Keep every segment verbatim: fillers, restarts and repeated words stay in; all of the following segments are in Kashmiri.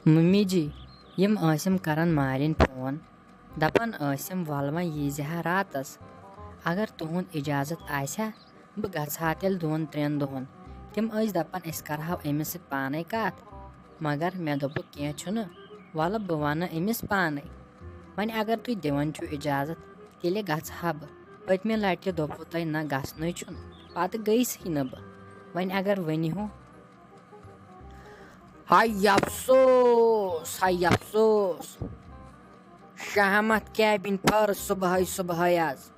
ممی جی، یِم ٲسِم کران مالِنۍ فون، دپان ٲسِم، "ولہٕ وۄنۍ ییٖزِ ہا راتس، اگر تُہُنٛد اجازت آسہِ ہا، بہٕ گژھٕ ہا تیٚلہِ دۄن ترٛٮ۪ن دۄہن۔" تِم ٲسۍ دپان، "أسۍ کرہو أمِس سۭتۍ پانے کتھ۔" مگر مےٚ دوٚپُکھ، "کینٛہہ چھُنہٕ، ولہٕ بہٕ ونہٕ أمِس پانے۔ وۄنۍ اگر تُہۍ دِوان چھِو اجازت، تیٚلہِ گژھٕ ہا بہٕ۔ پٔتمہِ لٹہِ تہِ دوٚپوُ تۄہہِ، نہ، گژھنُے چھُنہٕ، پتہٕ گٔیسٕے نہٕ بہٕ۔ وۄنۍ اگر ؤنِو۔" ہاے افسوس، ہاے افسوس۔ شہمت کیبن پھٔر صبحٲے صبحٲے از۔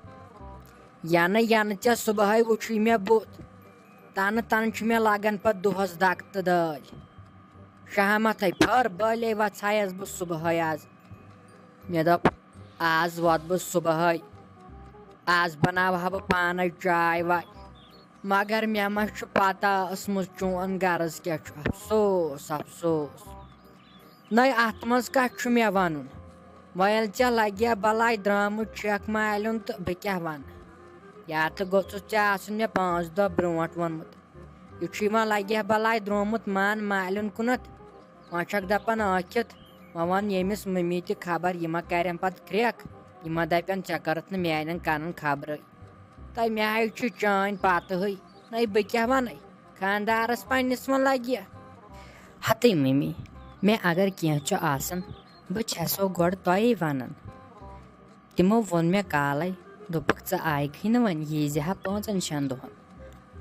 ینہٕ ینہٕ ژےٚ صبحٲے وُچھُے مےٚ بُتھ۔ تنہٕ تنہٕ چھُ مےٚ لگان پتہٕ دۄہس دکہٕ تہٕ دٲلۍ۔ شہمتھے پھٔر، بٔلۍ وژھایس بہٕ صبحٲے از۔ مےٚ دوٚپ، آز وۄتہٕ بہٕ صبحٲے، آز بناوہا بہٕ پانے چاے واے۔ مگر مےٚ ما چھُ پتہ ٲسمٕژ چون غرض کیٛاہ چھُ۔ افسوس، افسوس۔ نَے، اتھ منٛز کتھ چھُ مےٚ ونُن؟ وۄنۍ ییٚلہِ ژےٚ لگہِ ہا بلاے درامُت چھکھ مالیُن تہٕ بہٕ کیٛاہ ونہٕ؟ یا تہٕ گوٚژھُس ژےٚ آسُن مےٚ پانٛژھ دۄہ برونٛٹھ ووٚنمُت۔ یہِ چھُے وۄنۍ لگہِ ہا بلاے درامُت من مالیُن کُنتھ۔ وۄنۍ چھکھ دپان ٲکھِتھ، وۄنۍ ون ییٚمِس مٔمی تہِ خبر، یہِ ما کرٮ۪ن پتہٕ کرٛیکھ، یہِ ما دپن، "ژےٚ کٔرٕتھ نہٕ میانٮ۪ن کنن خبرٕے۔" تہٕ مےٚ ہے چھُ چٲنۍ پتہٕے۔ نَے، بہٕ کیٛاہ وَنَے؟ خانٛدارَس پنٛنِس وۄنۍ لَگہِ۔ ہَتٕے مٔمی، مےٚ اگر کینٛہہ چھُ آسان، بہٕ چھَسو گۄڈٕ تۄہے وَنان۔ تِمو ووٚن مےٚ کالَے، دوٚپُکھ، "ژٕ آیکھٕے نہٕ وۄنۍ، ییٖزِ ہا پانٛژَن شٮ۪ن دۄہَن۔"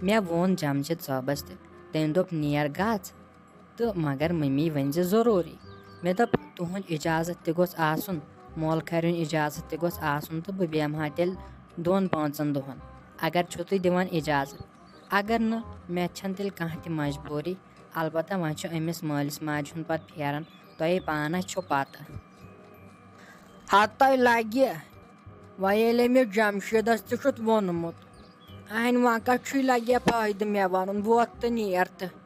مےٚ ووٚن جمشید صٲبَس تہِ، تٔمۍ دوٚپ، "نیر گژھ۔" تہٕ مگر مٔمی ؤنۍ زِ ضروٗری۔ مےٚ دوٚپ، "تُہُنٛد اِجازت تہِ گوٚژھ آسُن، مول کھرِ ہُنٛد اِجازت تہِ گوٚژھ آسُن تہٕ بہٕ بیٚہمہٕ ہا تیٚلہِ دۄن پانٛژَن دۄہَن، اگر چھُو تُہۍ دِوان اِجازت۔ اگر نہٕ، مےٚ چھَنہٕ تیٚلہِ کانٛہہ تہِ مجبوٗری۔ البتہ وۄنۍ چھُ أمِس مٲلِس ماجہِ ہُنٛد پَتہٕ پھیران، تۄہے پانَس چھو پَتہ۔" ہَتَے لَگہِ، وۄنۍ ییٚلہِ أمِس جمشیٖدَس تہِ چھُتھ ووٚنمُت، اہنہِ وۄنۍ کَتھ چھُے لَگہِ فٲیدٕ مےٚ وَنُن، ووت تہٕ نیر تہٕ۔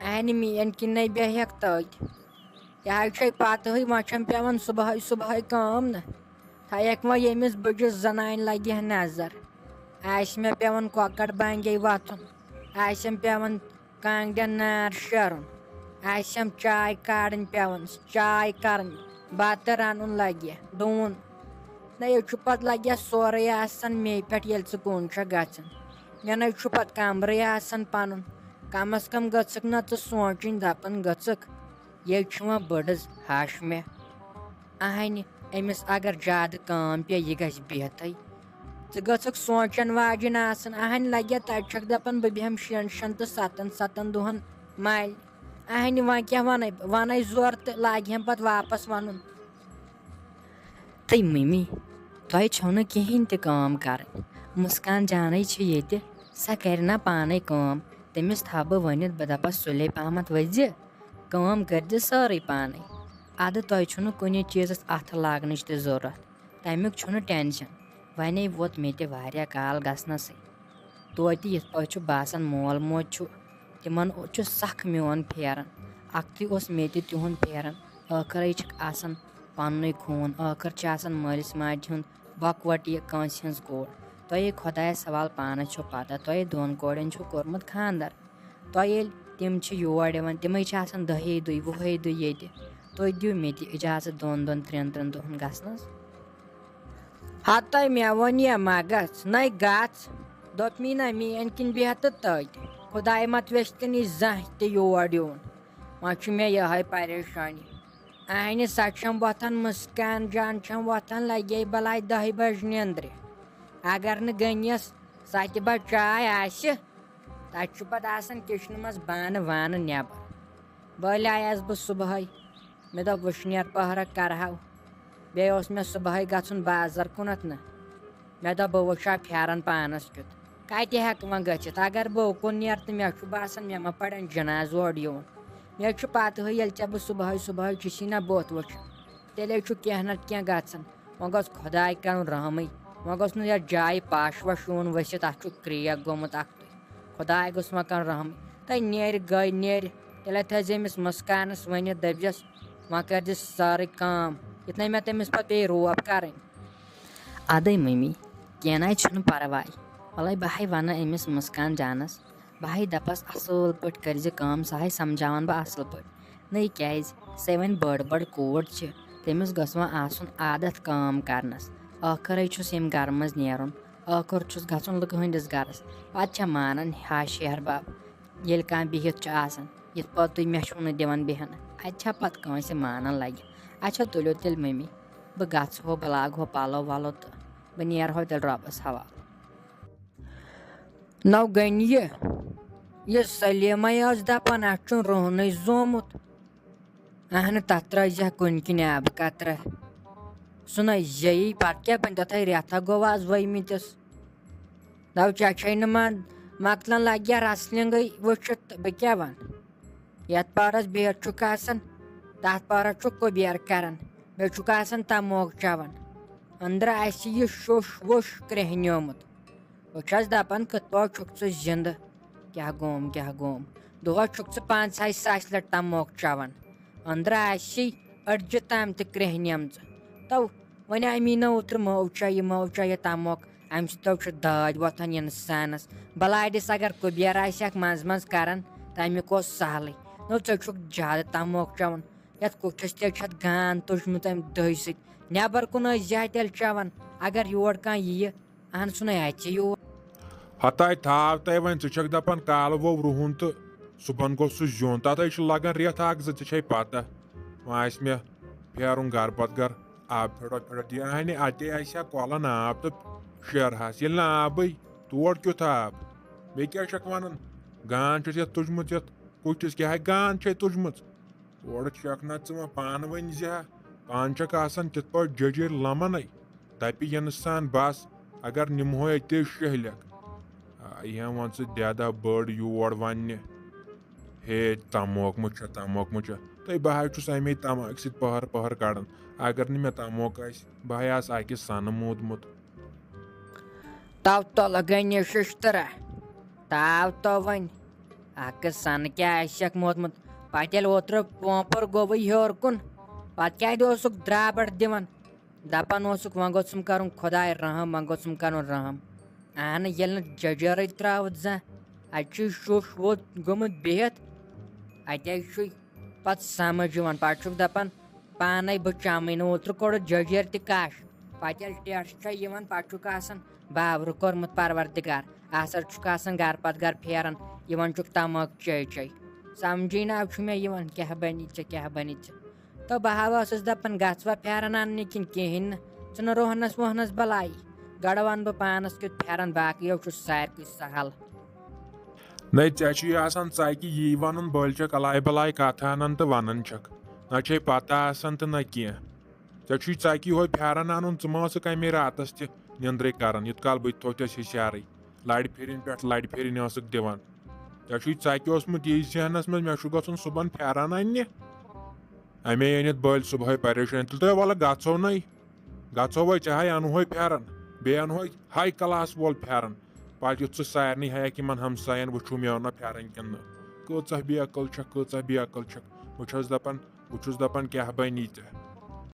اہنہِ میٛٲنۍ کِنۍ نَے بیٚہکھ تٔتۍ۔ یہِ حظ چھے پَتہٕے، وۄنۍ چھَم پٮ۪وان صُبحٲے صُبحٲے کٲم نہ۔ تھایَکھ وۄنۍ ییٚمِس بٕجِس زَنانہِ لَگہِ ہا نظر۔ آسہِ مےٚ پٮ۪وان کۄکَر بانگے وۄتھُن، آسٮ۪م پٮ۪وان کانٛگڑٮ۪ن نار شیرُن، آسٮ۪م چاے کارٕنۍ پٮ۪وان، چاے کَرٕنۍ، بَتہٕ رَنُن لَگہِ، ڈوٗن۔ نہ، ییٚتہِ چھُ پَتہٕ لَگہِ سورُے آسان مے پٮ۪ٹھ، ییٚلہِ ژٕ کُن چھَکھ گژھان۔ مےٚ نَے چھُ پَتہٕ کَمرٕے آسان پَنُن۔ کم از کم گٔژھٕکھ نہ ژٕ سونٛچٕنۍ، دَپان گٔژھٕکھ، ییٚتہِ چھُ وۄنۍ بٔڑٕز ہَش مےٚ۔ اہنہِ، أمِس اگر زیادٕ کٲم پیٚیہِ، یہِ گژھِ بِہتھٕے۔ ژٕ گٔژھٕکھ سونٛچن واجِنۍ آسٕنۍ۔ اہنہِ لگہِ تتہِ چھکھ دپان، بہٕ بیٚہمہٕ شٮ۪ن شٮ۪ن تہٕ ستن ستن دۄہن ملہِ۔ اہنہِ، وۄنۍ کیٛاہ ونے، ونے زورٕ تہٕ لاگہِ ہم پتہٕ واپس ونُن۔ تہٕ ممی، تۄہہِ چھو نہٕ کِہیٖنۍ تہِ کٲم کرٕنۍ۔ مسکان جانٕے چھِ ییٚتہِ، سۄ کرِ نا پانے کٲم۔ تٔمِس تھاوٕ بہٕ ؤنِتھ، بہٕ دپس، سُلے پہمتھ ؤتھۍ زِ، کٲم کٔرۍ زِ سٲرٕے پانے۔ ادٕ تۄہہِ چھُنہٕ کُنہِ چیٖزس اتھٕ لاگنٕچ تہِ ضروٗرت، تمیُک چھُنہٕ ٹینشن۔ ونے ووت مےٚ تہِ واریاہ کال گژھنسٕے۔ توتہِ یِتھ پٲٹھۍ چھُ باسان، مول موج چھُ، تِمن چھُ سخ میون پھیران۔ اکھتُے اوس مےٚ تہِ تِہُنٛد پھیران۔ ٲخرے چھِکھ آسان پننُے خوٗن، ٲخر چھِ آسان مٲلِس ماجہِ ہُنٛد بۄکہٕ وَٹہِ یہِ کٲنٛسہِ ہٕنٛز کوٗر۔ تۄہے خۄدایس حوالہٕ پانس چھو پتہ، تۄہے دۄن کورٮ۪ن چھُو کوٚرمُت خانٛدر۔ تۄہہِ ییٚلہِ تِم چھِ یور یِوان، تِمے چھِ آسان دَہے دُے، وُہے دُے ییٚتہِ۔ تُہۍ دِیِو مےٚ تہِ اِجازت دۄن دۄن، ترٛٮ۪ن ترٛٮ۪ن دۄہن گژھنس۔ ہتَے مےٚ ووٚن، یہِ ما گژھ، نَے گژھ۔ دوٚپمی نہ، میٛٲنۍ کِنۍ بیٚہہ تہٕ تٔتۍ۔ خۄداے مت ویٚژھِ تہِ نہٕ زانٛہہ تہِ یور یُن۔ وۄنۍ چھُ مےٚ یِہوٚے پریشٲنی۔ اہنہِ سۄ چھَم وۄتھان، مسکان جان چھَم وۄتھان، لگے بلاے دَہہِ بجہِ نیٚنٛدرِ۔ اگر نہٕ گٔنِس سۄ تہِ بہٕ چاے آسہِ، تَتہِ چھُ پتہٕ آسان کِچنہٕ منٛز بانہٕ وانہٕ نٮ۪بر۔ بٔلۍ آیس بہٕ صُبحٲے، مےٚ دوٚپ، وٕشنیر پٔہرا کرہو۔ بیٚیہِ اوس مےٚ صُبحٲے گژھُن بازر کُنتھ نہ۔ مےٚ دوٚپ، بہٕ وٕچھا پھیرن پانس کیُتھ۔ کتہِ ہٮ۪کہٕ وۄنۍ گٔژھِتھ؟ اگر بہٕ اُکُن نیرٕ تہٕ مےٚ چھُ باسان، مےٚ ما پرن جنازٕ اورٕ یُن۔ مےٚ چھُ پتہٕے، ییٚلہِ ژےٚ بہٕ صُبحٲے صُبحٲے چھُسی نہ بُتھ وٕچھان، تیٚلے چھُ کینٛہہ نتہٕ کینٛہہ گژھان۔ وۄنۍ گوٚژھ خۄداے کرُن رحمٕے۔ وۄنۍ گوٚژھ نہٕ یتھ جایہِ پش وش یُن ؤسِتھ، اتھ چھُ کرٛیک گوٚمُت اکھتُے۔ خۄداے گوٚژھ وۄنۍ کرُن رحمٕے۔ تہٕ نیرِ گٔے نیرِ، تیٚلہِ تھٲیزِ أمِس مسکانس ؤنِتھ، دٔپزٮ۪س، وۄنۍ کٔرزِ سٲرٕے کٲم، یِتھ نَے مےٚ تٔمِس پتہٕ پیٚیہِ روب کرٕنۍ۔ ادے ممی، کینٛہہ نَے چھُنہٕ پرواے، وَلَے بہٕ ہے وَنہٕ أمِس مسکان جانس، بہٕ ہے دَپس اَصٕل پٲٹھۍ کٔرزِ کٲم، سۄ ہے سمجھاوان بہٕ اَصٕل پٲٹھۍ۔ نَے کیٛازِ؟ سۄ وۄنۍ بٔڑ بٔڑ کوٗر چھِ، تٔمِس گٔژھ وۄنۍ آسُن عادت کٲم کرنَس۔ ٲخٕرَے چھُس ییٚمہِ گرٕ منٛز نیرُن، ٲخٕر چھُس گژھُن لُکہٕ ہٕنٛدِس گرَس۔ پَتہٕ چھا مانان ہا شہر بب، ییٚلہِ کانٛہہ بِہِتھ چھُ آسان، یِتھ پٲٹھۍ تُہۍ مےٚ چھِو نہٕ دِوان بیٚہنہٕ، اَتہِ چھا پَتہٕ کٲنٛسہِ مانان لَگہِ؟ اچھا، تُلِو تیٚلہِ مٔمی، بہٕ گژھٕ ہو، بہٕ لاگہٕ ہو پَلو وَلو تہٕ بہٕ نیرٕ ہو تیٚلہِ رۄبَس حوالہٕ۔ نو گٔنۍ یہِ، یہِ سلیمے ٲس دپان، اتھ چھُنہٕ رُہنُے زومُت۔ اہنہٕ، تتھ ترٲوزِ کُنہِ کِنۍ آبہٕ قطرہ۔ سُہ نَے زیٚیی، پتہٕ کیٛاہ بنہِ؟ تتھ ہے رٮ۪تھا گوٚو آز ؤیمٕتِس۔ دَپ، ژےٚ چھے نہٕ مان، مۄکلن لگہِ ہا رسلِنگٕے وٕچھِتھ، تہٕ بہٕ کیٛاہ ونہٕ؟ یتھ پارس بِہِتھ چھُکھ آسان، تتھ پارس چھُکھ کُبیر کران، بیٚیہِ چھُکھ آسان تموک چٮ۪وان۔ أنٛدرٕ آسہِ یہِ شوٚش ووٚش کرٛیٚہنیومُت۔ بہٕ چھَس دَپان، کِتھ پٲٹھۍ چھُکھ ژٕ زِنٛدٕ؟ کیٛاہ گوم، کیٛاہ گوم؟ دۄہَس چھُکھ ژٕ پانٛژھ ہَے ساسہِ لَٹہِ تَموکھ چٮ۪وان۔ أنٛدرٕ آسی أڈجہِ تام تہِ کرٛیٚہنیمژٕ۔ تو وۄنۍ اَمی نہ اوترٕ مٲو چاے، یہِ مٲو چاے، یہِ تَموکھ۔ اَمہِ سۭتۍ تو چھُ دٲدۍ وۄتھان اِنسانَس۔ بَلایڈِس اگر کُبیر آسہِ ہَکھ منٛزٕ منٛزٕ کَران، تَمیُک اوس سہلٕے۔ نو، ژٕ چھُکھ زیادٕ تَموکھ چٮ۪وان۔ یَتھ کُٹھِس تہِ چھَتھ گان تُجمٕژ اَمہِ دٔہۍ سۭتۍ۔ نٮ۪بر کُن ٲسۍ زِ ہا تیٚلہِ چٮ۪وان، اگر یور کانٛہہ یِیہِ۔ اہن سُنے اَژِ یور۔ ہتاے تھاو تَے وۄنۍ، ژٕ چھَکھ دَپان کالہٕ ووٚو رُہُن تہٕ صُبحن گوٚو سُہ زیُن، تَتھ ہے چھُ لگان رٮ۪تھ اکھ زٕ، ژےٚ چھے پتہ۔ وۄنۍ آسہِ مےٚ پھیرُن گرٕ پتہٕ گرٕ، آب پھیرو پھیرو دِیہِ۔ اہنہِ، اَتے آسہِ ہا کۄلن آب تہٕ شیرہس، ییٚلہِ نہٕ آبٕے، تور کیُتھ آب؟ بیٚیہِ کیٛاہ چھَکھ وَنان؟ گانٛد چھَس یَتھ تُجمٕژ، یَتھ کُٹھِس کیٛاہ ہے گانٛد چھے تُجمٕژ؟ اورٕ چھَکھ نہ ژٕ وۄنۍ پانہٕ ؤنۍ زِ ہا، پانہٕ چھَکھ آسان تِتھ پٲٹھۍ جٔجیٖرۍ لَمَنَے۔ دَپہِ اِنسان، بَس، اگر نِمہوے أتے شہلٮ۪کھ۔ آ، یہِ ہا وَن ژٕ دٮ۪دہ بٔڑ یور وَننہِ، ہے، تَموکھ مہٕ چےٚ، تَموکھ مہٕ چےٚ۔ تہٕ بہٕ ہا چھُس اَمے تَماکہِ سۭتۍ پٔہر پٔہر کَڑان۔ اگر نہٕ مےٚ تَموکھ آسہِ، بہٕ ہا آسہٕ اَکہِ سَنہٕ موٗدمُت۔ تَو تَلہٕ گٔے نہِ شِشتٕرا۔ تاو تو وۄنۍ۔ اَکھ سَنہٕ کیٛاہ آسٮ۪کھ موتمُت؟ پَتہٕ ییٚلہِ اوترٕ پونٛپُر گوٚوُے ہیوٚر کُن، پَتہٕ کیٛازِ اوسُکھ درٛابَر دِوان؟ دَپان اوسُکھ، وۄنۍ گوٚژھُم کَرُن خۄداے رحم، وۄنۍ گوٚژھُم کَرُن رحم۔ اَہنہٕ، ییٚلہِ نہٕ ججیرٕے ترٛاوُتھ زانٛہہ، اَتہِ چھُے شوٚش ووٚت گوٚمُت بِہِتھ، اَتہِ چھُے پَتہٕ سَمٕجھ یِوان۔ پَتہٕ چھُکھ دَپان، پانے بہٕ چمٕے نہٕ، اوترٕ کوٚڑُتھ ججیر تہِ کش۔ پتہٕ ییٚلہِ ٹیٹھ چھےٚ یِوان، پتہٕ چھُکھ آسان باورٕ کوٚرمُت پروردگار، آسر چھُکھ آسان گرٕ پتہٕ گرٕ پھیران، یِوان چھُکھ تماکھ چے چے۔ سمجھے نہ چھُ مےٚ یِوان، کیٛاہ بنہِ ژےٚ، کیٛاہ بنہِ ژےٚ؟ تہٕ بہٕ ہا ٲسٕس دپان، گژھ وۄنۍ پھیرن اننہِ کِنہٕ کِہیٖنۍ نہٕ؟ ژٕ نہٕ روہنس ووہنس بلاے، گۄڈٕ ونہٕ بہٕ پانس کیُتھ پھیرن، باقٕے چھُ سارِکُے سہل۔ نَے، ژےٚ چھُے آسان ژَکہِ یی وَنُن، بٔلۍ چھَکھ اَلایہِ بَلایہِ کَتھٕ اَنان تہٕ وَنان چھَکھ۔ نہ چھے پَتہ آسان تہٕ نہ کینٛہہ۔ ژےٚ چھُے ژَکہِ یِہوٚے پھیران اَنُن، ژٕ ما ٲسٕکھ اَمے راتَس تہِ نِندرٕے کَران، یُتھ کال بہٕ تہِ تھوٚو ژےٚ ہِشارَے۔ لَرِ پھِرِنۍ پٮ۪ٹھ لَرِ پھِرِنۍ ٲسٕکھ دِوان۔ ژےٚ چھُے ژَکہِ اوسمُت یی ذہنَس منٛز، مےٚ چھُ گژھُن صُبحن پھیران اَننہِ۔ اَمے أنِتھ بٔلۍ صُبحٲے پریشٲنی۔ تُلۍ تُہۍ وَلہٕ گژھو نَے۔ گژھو وۄنۍ، ژےٚ ہاے اَنہوے پھیران، بیٚیہِ اَنہوے ہاے کلاس وول پھیران۔ پَتہٕ یُتھ ژٕ سارنٕے ہایَکھ یِمَن ہمساین، وٕچھُو مےٚ اوٚن نا پھیران کِنہٕ نہٕ۔ کۭژاہ بے عقل چھَکھ، کۭژاہ بے عقل چھَکھ۔ بہٕ چھَس دَپان، بہٕ چھُس دَپان، کیٛاہ بَنی ژےٚ؟